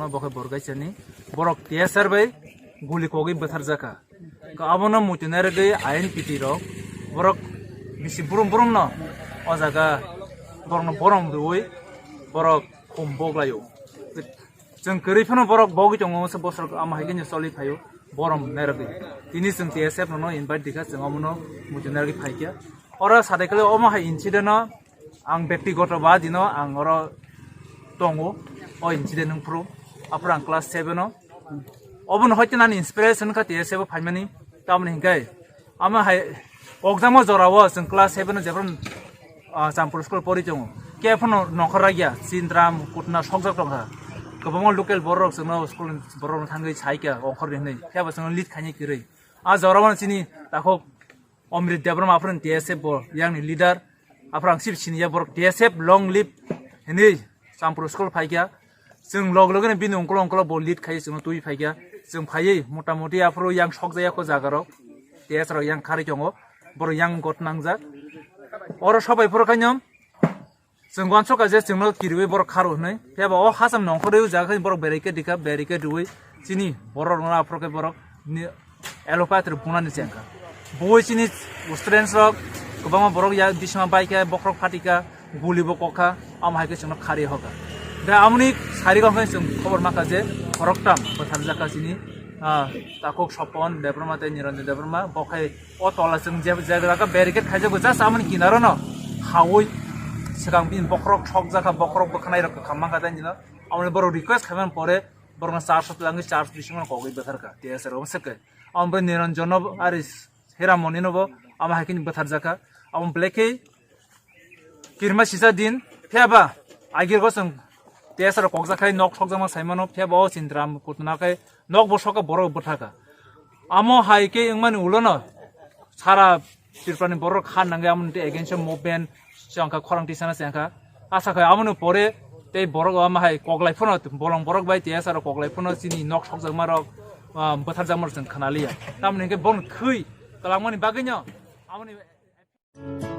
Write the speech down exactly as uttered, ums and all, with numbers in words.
Bo khe Borgaisani borok T S R bai guli kogwi bwtharjakha. Ka abono muitu nairwgwi I N P T rok borok bisi brum brum no o jaga borokno borom rwui borok khum boklaio. Chwng kwrwi phano borok bogwi tongo, se bosor ama hai khe choli phaio borom nairwgwi. Tini chwng T S F no invite dikha, chwng omono muitu nairwgwi phaikha. Oro sadai khe omo hai incident no ang bektigoto ba dino ang oro tongo, o incident wngphuru. Aphuru ang class seven o. Obono hoite nani inspiration kha T S F o phaimani. Tamoni hinkhe ama hai okjamo jorao chwng class seven o jephru, ah, Champur school pori tongo. Khe phano nongkhor ragya, Chindram, Kutna sokjak tongkha. Kwbangma local borok chwngno school borok thangwi saikha ongkhorni hinwi. Phiya bo chwngno lead khaini kwrwi. A jorao chini takhuk Omrit Debbarma aphuru T S F bo yang ni leader, aphuru ang sip sini ya borok T S F long live hinwi Champur school phaikha. Chwng log logino bini ungkolo ungkolo bo lead khai chwngno twi phaikha. Chwng phaiwi mota moti aphuru yang sokjaya ko jaga rok, T S rok yang kharwi tongo, borok yang got nangjak. Oro sobai phuru khaino chwng uansukha je chwngno kiriwi borok kharo hinwi. Phiya ba o hacham nongkhorwi o jaga khe borok barricade rikha, barricade rwui chini borok rokno aphuru khe borok ni allopathy rok bunani chengkha. Bui chini students rok kwbangma borok ya bisma baikha, bokhorok phatikha, guli bo kokha, amo hai khe chwngno khari hoka. Da amoni sari khe chwng khobor makha je khoroktham bwtharjakha chini, ah, takhuk Sopon Debbarma tei Niranjan Debbarma, bo khai o tola chwng je, je jaga barricade khaijago, just amoni kinaro no hawi swkang bini bokhorok sokjakha, bokhorok bwkhanai rok kwkham mankha tei nino. Amoni borok request khaimani pore borokno charge o twlangwi charge bisingo kogwi bwtharkha T S R o swkhe. Amoni Niranjan o ari Hiramoni no bo amo hai khe bwtharjakha. Amo belai khe kirima sisa din, phiya ba agir go chwng T S R o kokjak khai nok sokjakma saimano, phiya ba o Chindram Kutna khai nok bo sokha borok bwthakha. Amo hai khe wngmani ulo no sara Tripura ni borok kha nangwi amo ni against o movement changkha, khorang tisana changkha. Asa khai amo ni pore tei borok amo hai koklai phano bolong borok bai T S R o koklai phano chini nok sokjakma rok, ah, bwtharjakma rok chwng khna liya. Tamoni hinkhe bong khwi kwlangmani bagwi no amo ni